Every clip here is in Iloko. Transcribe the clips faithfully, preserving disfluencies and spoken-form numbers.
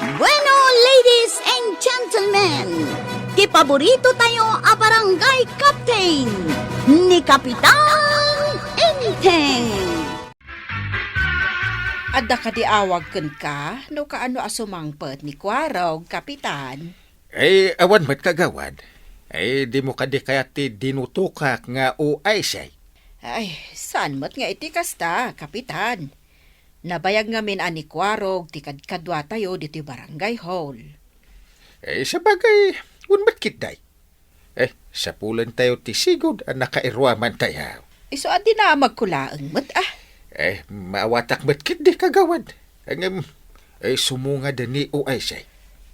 Bueno, ladies and gentlemen, ti paborito tayo a barangay captain, ni Kapitan Enteng. Adda kadi awag kenka no kaano a sumangpet ni Kuarog, Kapitan? Ay, awan met, kagawad. Ay, dimo kadi kayat ti dinutokak nga O I C? Ay, saan met nga iti kasta, Kapitan? Nabayag ngamin a ni Kuarog ti kadkaduatayo ditoy barangay hall. Eh, sabagay, wen met ketdi. Eh, sapulentayo ti sigud a nakairuamantayo. Isu a dinamagko laeng met, ah. Eh, maawatak met ketdi, kagawad. Ngem, eh, sumungad ni O I C.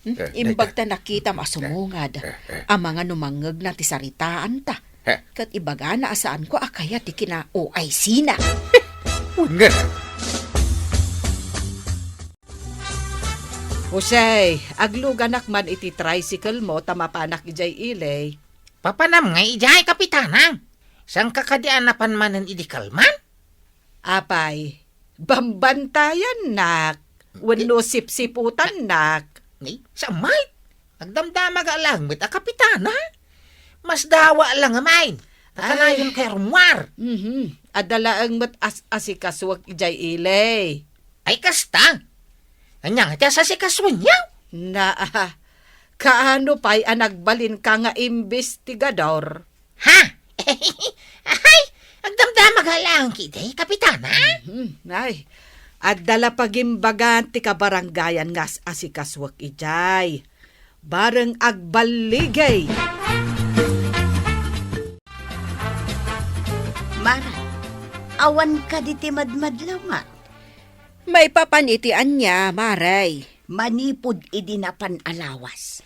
Hmm, eh, imbag ta nakitam a sumungad, eh, eh, a mangano mangngegna ti saritaanta. Ha? Ket ibagana a saanko a kayat ti kina-O I C na. Wen nga. Jose, agluganak man iti tricycle mo ta mapanak idiay ili. Papanam ngay idiay, Kapitana? Saanka kadi a napan manen idi kalman? Apay, bambantayannak wenno sipsiputannak. Ni, saan met? Agdamdama nga laeng met a Kapitana. Masdawa la ngamin. Ay. Kanayon kay rummuar. Mhm. Adda laeng met as-asikasuak idiay ili. Ay, kasta? Ania nga ti as-asikasoenyo? Na, ah, kaano pay a nagbalinka nga imbestigador? Ha? Ay, agdamdama nga laeng ketdi, Kapitana? Mhm. Ay, adda la pagimbagan ti kabarangayan nga as-asikasuak idiay. Bareng agballigay. Mara, awan kadi ti madmadlaw, ma? Maipapan iti ania, Mare? Manipud idi napan a lawas,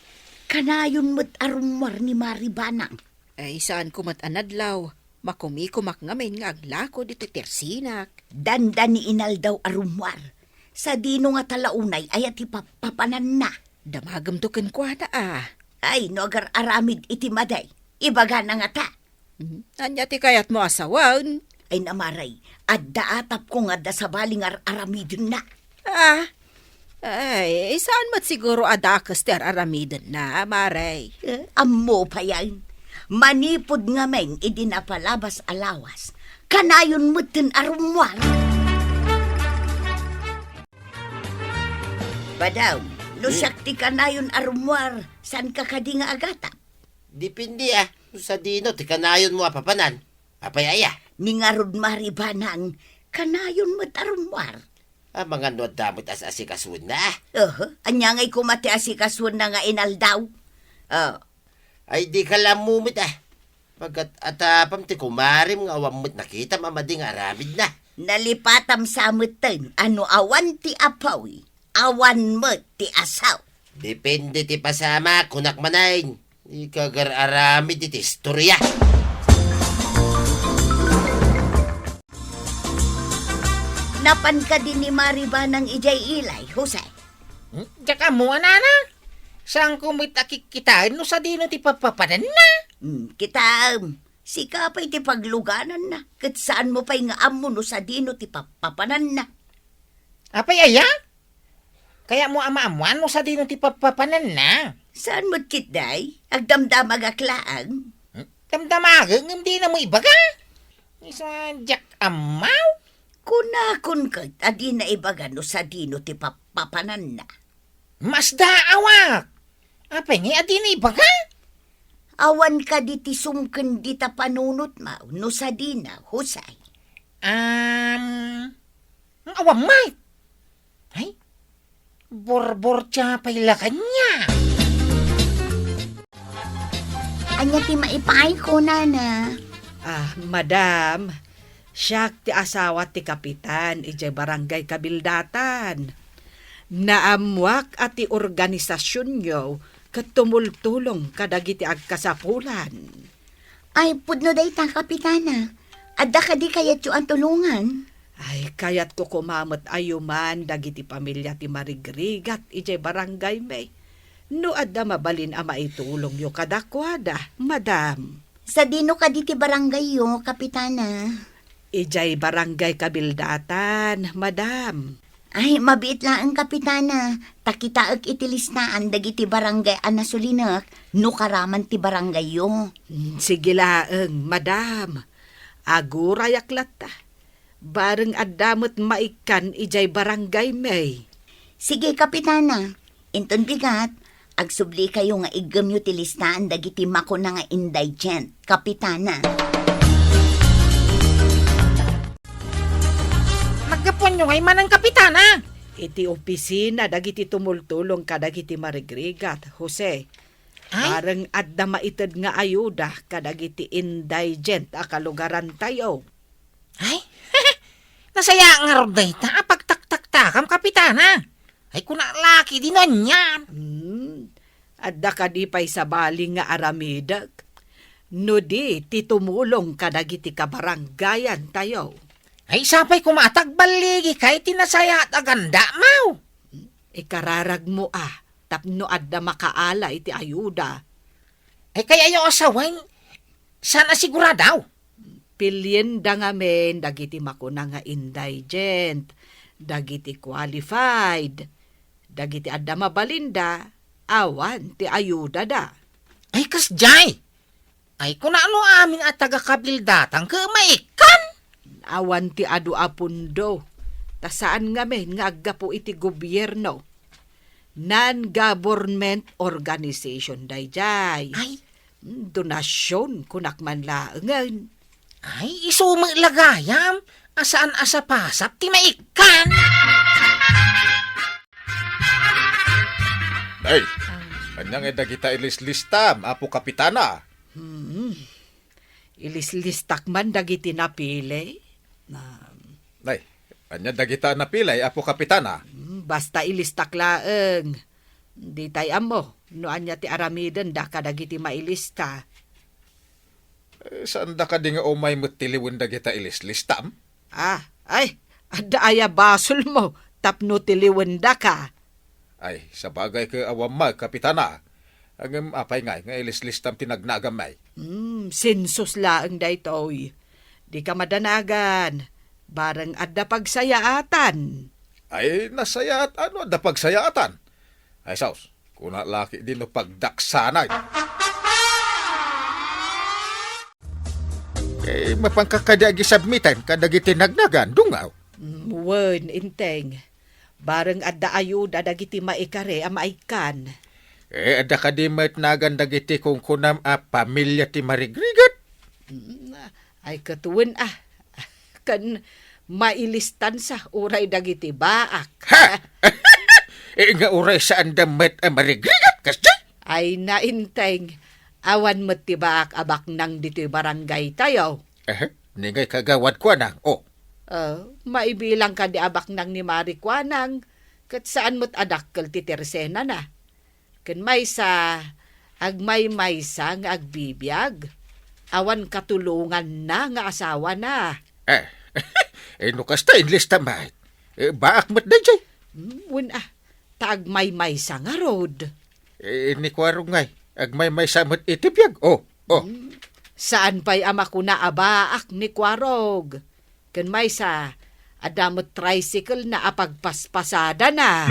kanayon met a rummuar ni Mari Banang. Ay, saanko met a nadlaw. Makumikumak ngamin nga aglako ditoy tersinak. Dandani inaldaw a rummuar. Sadino ngata la unay aya ti papapananna? Damagemto kenkuana, a. Ay, no agar-aramid iti madi, ibagana ngata. Hmm, ania ti kayatmo a sawen? Ay, na, Mare, adda atapko nga adda sabali nga ar-aramidenna. Ah, ay, saan met siguro a dakes ti ar-aramidenna, Mare? Eh, ammo payen. Manipud ngamin idi napalabas a lawas, kanayon metten a rummuar. Madam, no Hmm. siak ti kanayon a rummuar, saanka kadi nga agatap? Depende, ah, no sadino ti kanayonmo a papanan. Apay aya? Ni ngarud, Mari Banang, kanayon met a rummuar. Amangan no adda met as-asikasuenna, ah. Oho, ania ngay koma ti asikasuenna nga inaldaw? Ah. Ay, dika la ammo met, ah. Pagkat atapam ti kumarem nga awan met nakitam a madi nga aramidna. Nalipatam sa metten a no awan ti apuy, awan met ti asaw. Depende ti pasamak, kunak manen. Dika agar-aramid iti istoria. Napan kadi ni Mari Banang idiay ili, Jose? Hmm? Diak ammo, nana. Saanko met a kikkitaen no sadino ti papapananna? Hmm, kitaem. Sika pay ti paglugananna, ket saanmo pay nga ammo no sadino ti papapananna. Apay aya? Kayatmo a maammuan no sadino ti papapananna? Saan met ketdi? Agdamdamagak laeng. Hmm? Damdamagek ngem dinamo ibaga. Isu a diak ammo? Kunakon ket a dina ibaga no sadino ti papapananna. Masdaawak! Apay ngay a dina ibaga? Awan kadi ti sumken dita panunotmo no sadina, Jose? Am, awan met. Ay, borbortia pay la kaniak. Ania ti maipaayko, nana? Ah, madam, siak ti asawa ti kapitan idiay barangay Kabildatan. Naammoak a ti organisasionyo ket tumultulong kadagiti agkasapulan. Ay, pudno dayta, Kapitana. Adda kadi kayatyo a tulongan? Ay, kayatko koma met a yuman dagiti pamilia ti marigrigat idiay barangaymi. No adda mabalin a maitulongyo kadakuada, madam. Sadino kadi ti barangayyo, Kapitana? Idiay Barangay Kabildatan, madam. Ay, mabiit laeng, Kapitana. Ta kitaek iti listaan dagiti barangay a nasulinek no karaman ti barangayyo. Mm, sige laeng, madam. Agurayak latta. Bareng adda met maikkan idiay barangaymi. Sige, Kapitana. Inton bigat, agsublikayo nga iggemyo ti listaan dagiti makuna nga indigent, Kapitana. Naggapuanyo ngay manen, Kapitana? Iti opisina dagiti tumultulong kadagiti marigrigat, Jose. Ay? Bareng adda maited nga ayuda kadagiti indigent a kalugarantayo. Ay? Nasaya ngarud dayta a pagtaktaktakam, Kapitana. Ay, kuna la ketdi no anian. Hmm. Adda kadi pay sabali nga aramidek? No di, ti tumulong kadagiti kabarangayantayo. Ay, sapay koma a ta agballigika iti nasayaat a gandamaw. Ikararagmo a, tapno adda makaala iti ayuda. Ay, kayatyo a sawen, saan a sigurado? Pilienda ngamin dagiti makuna nga indigent, dagiti qualified, dagiti adda mabalinda, awan ti ayudada. Ay, kasdiay! Ay, kuna no amin a taga-kabildatan ket maikkan? Awan ti adu a pundo, ta saan ngamin nga aggapu iti gobierno. Non-government organization daydiay. Ay. Donasion, kunak man laengen. Ay, isu met la gayam, a saan a sapasap ti maikkan. Ay, ania ngay dagita ilislistam, Apo Kapitana? Hmm. Ilislistak man dagiti napili. Na, Ay, ania dagita napili, Apo Kapitana? Hmm, basta ilistak laeng. Ditay ammo no ania ti aramidenda kadagiti mailista. Eh, saanda kadi nga umay met tiliwen dagita ilislistam? Ah, ay, adda aya basolmo tapno tiliwendaka? Ay, sabagay ket awan met, Kapitana. Ngem apay ngay nga ilislistam ti nagnaganmi? Hmm, sensus laeng daytoy. Dika madanagan. Bareng adda pagsayaatan. Ay, nasayaat no adda pagsayaatan. Ay, sus, kuna la ketdi no pagdaksanay. Eh, mapanka kadi agisubmiten kadagiti nagnagan, dungaw? Mm, wen, Enteng. Bareng adda ayuda dagiti maikari a maikkan. Eh, adda kadi met nagan dagiti kunkunam a pamilia ti marigrigat? Mm, ay, ket wen a. Ken mailistansa uray dagiti baak. Ha? Eh, nga uray saanda met a marigrigat, kasdi? Ay, na, Enteng, awan met ti baak a baknang ditoy barangaytayo. Eh, ni ngay kagawad Kuanang, oh. Eh, maibilang kadi a baknang ni Mari Kuanang, ket saan met a dakkel ti tersenana. Ken maysa, agmaymaysa nga agbibiag. Awan katulonganna nga asawana. Eh, eh, no kasta, inlista met. Eh, baak met daydiay. Hmm, wen a, ta agmaymaysa ngarud. Eh, ni Kuarog ngay, agmaymaysa met iti biag. Oh, oh. Hmm, saan pay a makuna a baak ni Kuarog. Ken maysa, adda met tricycle-na a pagpaspasadana.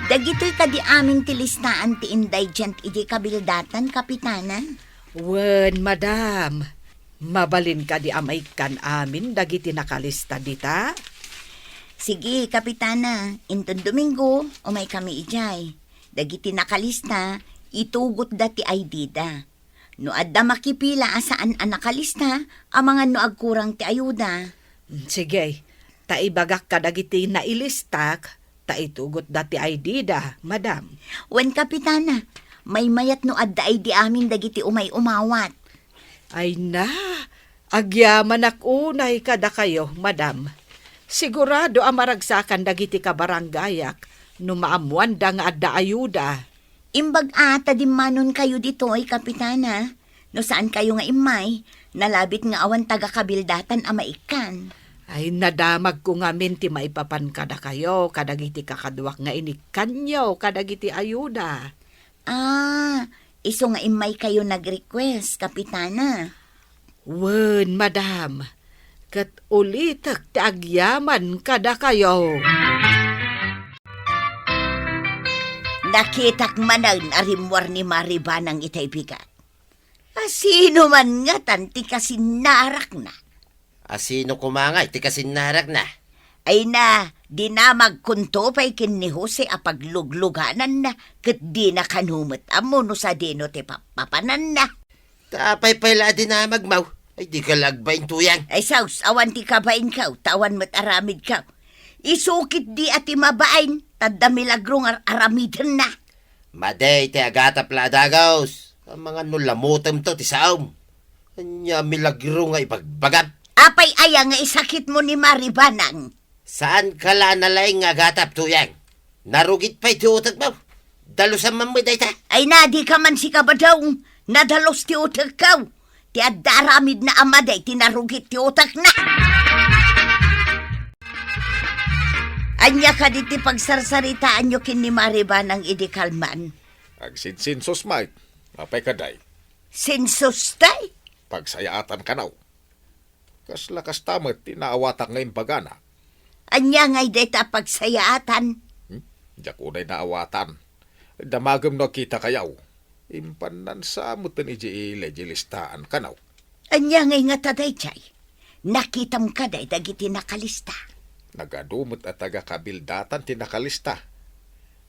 Dagitoy kadi amin ti listaan ti indigent idiay kabildatan, Kapitana? Wen, madam. Mabalin kadi a maikkan amin dagiti nakalista dita? Sige, Kapitana. Inton Domingo, umaykami idiay. Dagiti nakalista, itugotda ti I D da. No adda makipila a saan a nakalista, amangan no agkurang ti ayuda. Mm, sige, ta ibagak kadagiti nailistak, ta itugotda ti I D da, madam. Wen, Kapitana, maymayat no adda I D amin dagiti umay-umawat. Ay na, agyamanak unay kadakayo, madam. Sigurado a maragsakan dagiti kabarangayak no maammoanda nga adda ayuda. Imbag a ta dimmanonkayo ditoy, Kapitana. No saankayo nga immay, nalabit nga awan taga-kabildatan a maikkan. Ay, nadamagko ngamin ti maipapan kadakayo kadagiti kakaduak nga inikkanyo kadagiti ayuda. Ah, isu nga immaykayo nag-request, Kapitana. Wen, madam. ket ulitek ti agyaman kadakayo. Nakitak manen a rimmuar ni Mari Banang itay bigat. A sino man ngatan ti kasinnarakna? A sino koma ngay ti kasinnarakna? Ay na, dinamagkonto pay ken ni Jose a pagluglugananna, ket dina kano met ammo no sadino ti pappapananna. Ta apay pay la a dinamagmo? Ay, dika la agbain, Tuyang. Ay, sus, awan ti kabainko, ta awan met aramidko. Isu ketdi a ti mabain, ta adda milagro nga ar-, aramidenna. Madi ti agatap la a dagus. Amangan no lamutemto ti saom. Ania a milagro nga ibagbagam? Apay aya nga isakitmo ni Mari Banang? Saanka la a nalaing nga agatap, Tuyang. Narugit pay ti utekmo. Dalusan man met dayta. Ay na, dika man sikabadong. Nadalus ti utekko. Ti adda aramidna a madi ti narugit ti utekna. Ania kadi ti pagsarsaritaanyo ken ni Mari Banang idi kalman? Agsinsinsus met. Apay kadi? Sinsus tay? Pagsayaatan kano. Kasla kasta met ti naawatak nga imbagana. Ania ngay dayta a pagsayaatan? Hmm? Diak unay naawatan. Damagem no agkitakayo. Impannan sa metten idiay ili diay listaan kano. Ania ngay ngata daydiay? Nakitam kadi dagiti nakalista? Nagadu met a taga-kabildatan ti nakalista.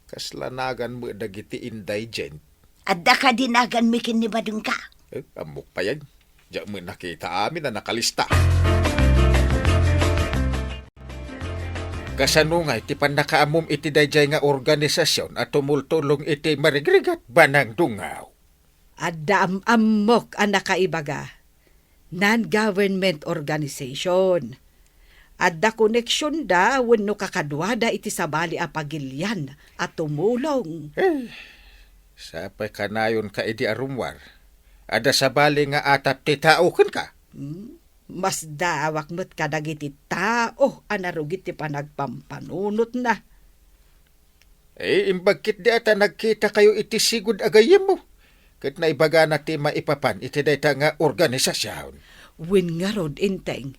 Kasla nagan met dagiti indigent. Adda kadi naganmi ken ni badengka? Eh, ammok payen. Diak met nakita amin a nakalista. Kasano ngay ti pannakaammom iti daydiay nga organisasion a tumultulong iti marigrigat, Banang Dungaw? Adda am-ammok a nakaibaga. Non-government organization. Adda koneksionda wenno kakaduada iti sabali a pagilian a tumulong. Eh, sapay kanayonka idi a rummuar. Adda sabali nga atap ti tao kenka. Hmm? Masdaawak met kadagiti tao a narugit ti panagpampanunotna. Eh, imbag ketdi a ta nagkitakayo iti sigud a gayyemmo, ket naibagana ti maipapan iti dayta nga organisasion. Wen ngarud, Enteng,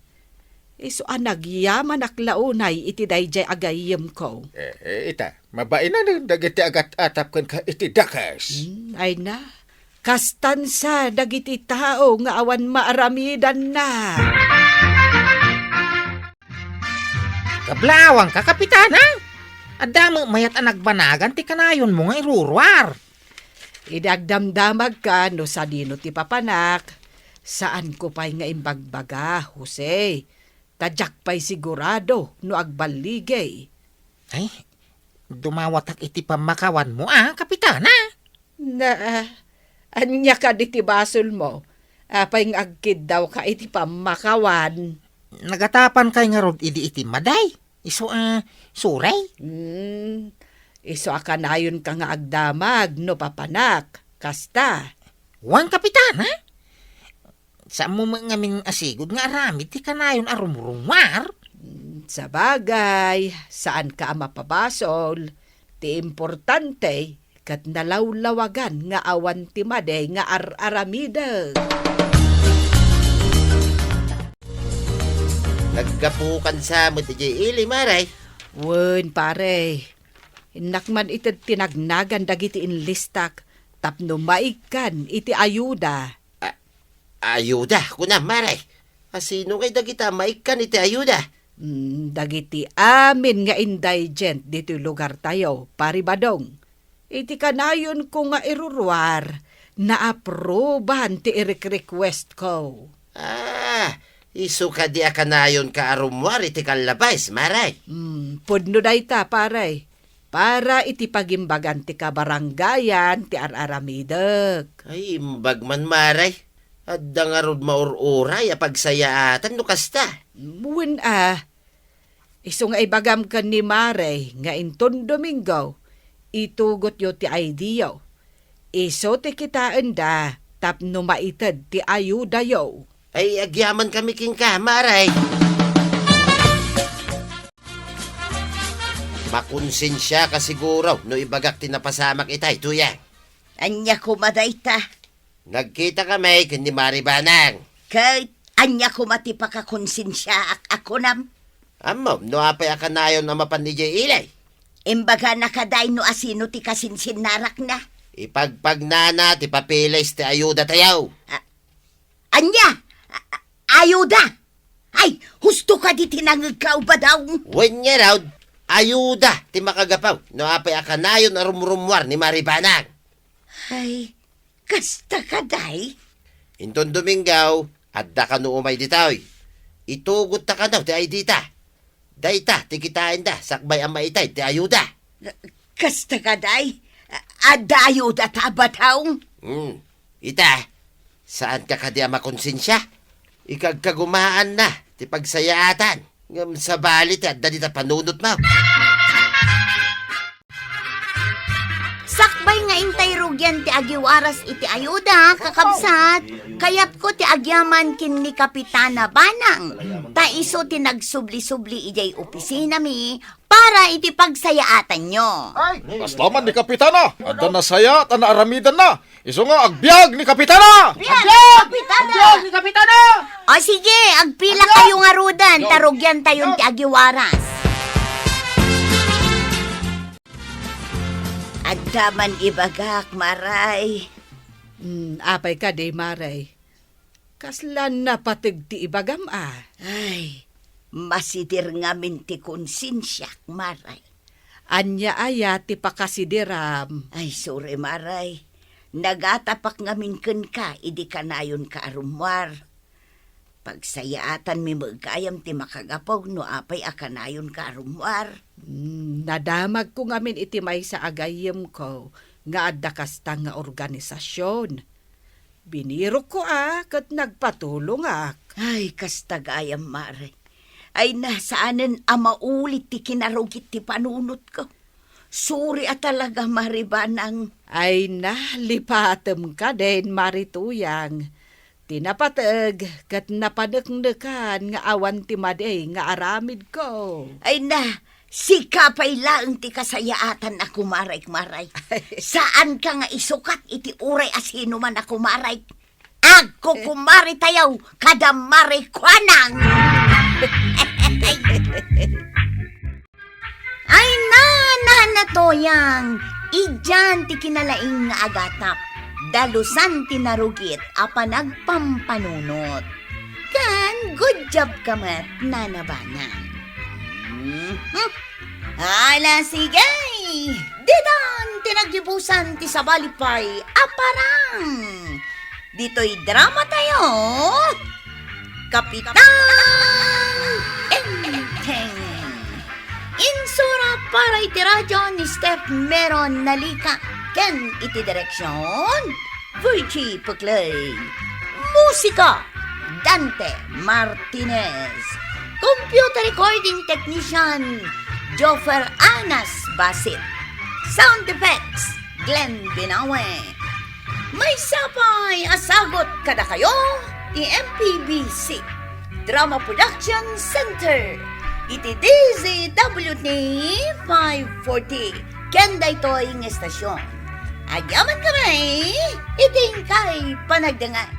isu a nagyamanak la unay iti daydiay a gayyemko. Eh, eh, ita, mabainanen dagiti agat-atap kenka iti dakes. Hmm, ay na. Kastan sa dagiti tao nga awan maaramidanna. Kablaawangka, Kapitana? Adda met mayat a nagbanagan ti kanayonmo nga iruruar. Idi agdamdamagka no sadino ti papanak, saanko pay nga imbagbaga, Jose. Ta diak pay sigurado no agballigay. Ay, dumawatak iti pammakawanmo a, Kapitana. Na, ania kadi ti basolmo? Apay nga agkiddawka iti pammakawan? Nagatapankay ngarud idi iti madi? Isu a, suray? Hmm, isu a kanayonka nga agdamag no papanak. Kasta. Wen, Kapitana? Saanmo met ngamin a sigud nga aramid ti kanayon a rumrumuar? Mm, sabagay, saanka a mapabasol. Ti importante, ket nalawlawagan nga awan ti madi nga ar-aramidek. Naggapukan sa met idiay ili, Mare? Wen, pare. Innak man ited ti nagnagan dagiti inlistak tapno maikkan iti ayuda. A-, ayuda, kunam, Mare? A sino ngay dagita maikkan iti ayuda? Mm, dagiti amin nga indigent ditoy lugartayo, Pari Badong. Iti kanayonko nga iruruar, naaprubahan ti irik-request ko. Ah, isu kadi a kanayonka a rummuar iti kallabais, Mare? Mm, pudno dayta, pare. Para iti pagimbagan ti kabarangayan ti ar-aramidek. Ay, imbag man, Mare. Adda ngarud maur-uray a pagsayaatan no kasta. Wen a, isu nga ibagam ken ni Mare nga inton Domingo, itugotyo ti I D yo. Isu ti kitaenda tapno maited ti ayudayo. Ay, agyamankami kenka, Mare. Makonsensiaka siguro no ibagak ti napasamak itay, Tuyang. Ania koma dayta? Nagkitakami ken ni Mari Banang. Ket Ania koma ti pakakonsensiaak a kunam? Ammom no apay a kanayon a mapan idiay ili? Imbagana kadi no asino ti kasinsinnarakna. Ipagpagnana ti papeles ti ayudatayo. A-, ania? A-, a-, ayuda? Ay, husto kadi ti nangngegko, Badong? Wen ngarud, ayuda ti makagapu no apay a kanayon a rumrummuar ni Mari Banang. Ay, kasta kadi? Inton Domingo, adda kano umay ditoy. Itugotta kano ti I D ta. Dayta ti kitaenda sakbay a maited ti ayuda. Kasta kadi? Adda ayudata, Badong? Hmm. Ita, saanka kadi a makonsensia? Ikagkagumaanna ti pagsayaatan, ngem sabali ti adda dita panunotmo. Sakbay nga intay rugian ti agiwaras iti ayuda, kakabsat, kayatko ti agyaman ken ni Kapitana Banang, ta isu ti nagsubli-subli idiay opisinami para iti pagsayaatanyo. Ay, kasla man ni Kapitana, adda nasayaat a naaramidanna. Isu nga agbiag ni Kapitana! Agbiag! Agbiag ni Kapitana! O sige, agpila kayo ngaruden, ta rugiantayon ti agiwaras. Adda man ibagak, Maray. Hmm, apay kadi, Maray? Kasla napateg ti ibagam a? Ay, masider ngamin ti konsensiak, Maray. Ania aya ti pakasideram? Ay, sorry, Maray. Nagatapak ngamin kenka idi kanayonka a rummuar. Pagsayaatanmi met gayam ti makagapu no apay a kanayonka a rummuar. Hmm, nadamagko ngamin iti maysa a gayyemko nga adda kasta nga organisasion. Binirokko a ket nagpatulongak. Ay, kasta gayam, Maray. Ay na, saanen a maulit ti kinarugit ti panunotko. Sorry a talaga, Maray Banang. Ay na, lipatem kadin, Maray Tuyang. Ti napateg ket napaneknekan nga awan ti madi nga aramidko. Ay na, sika pay laeng ti kasayaatan a kumarek, Maray. Saanka nga isukat iti uray a sinuman a kumarek. Agkukumaretayo kada Maray Kuanang. Ay na, Nana Tuyang, idian ti kinalaing nga agatap, dalusan ti narugit a panagpampanunot. Ken good job ka met, Nana Banang. Mhm. Ala, sige! Ditan ti naggibusan ti sabali pay a parang. Ditoy dramatayo, Kapitan Enteng. Insura para iti radio ni Steph Meron Nalika ken iti direksion, Virgie Puclay. Musika, Dante Martinez. Computer recording technician, Joffer Anas Basit. Sound effects, Glenn Binawe. Maysa pay a sagut kadakayo ti M P B C Drama Production Center iti D Z W T five forty ken daytoy nga estasion. Agyaman kami iti inkay panagdengngeg.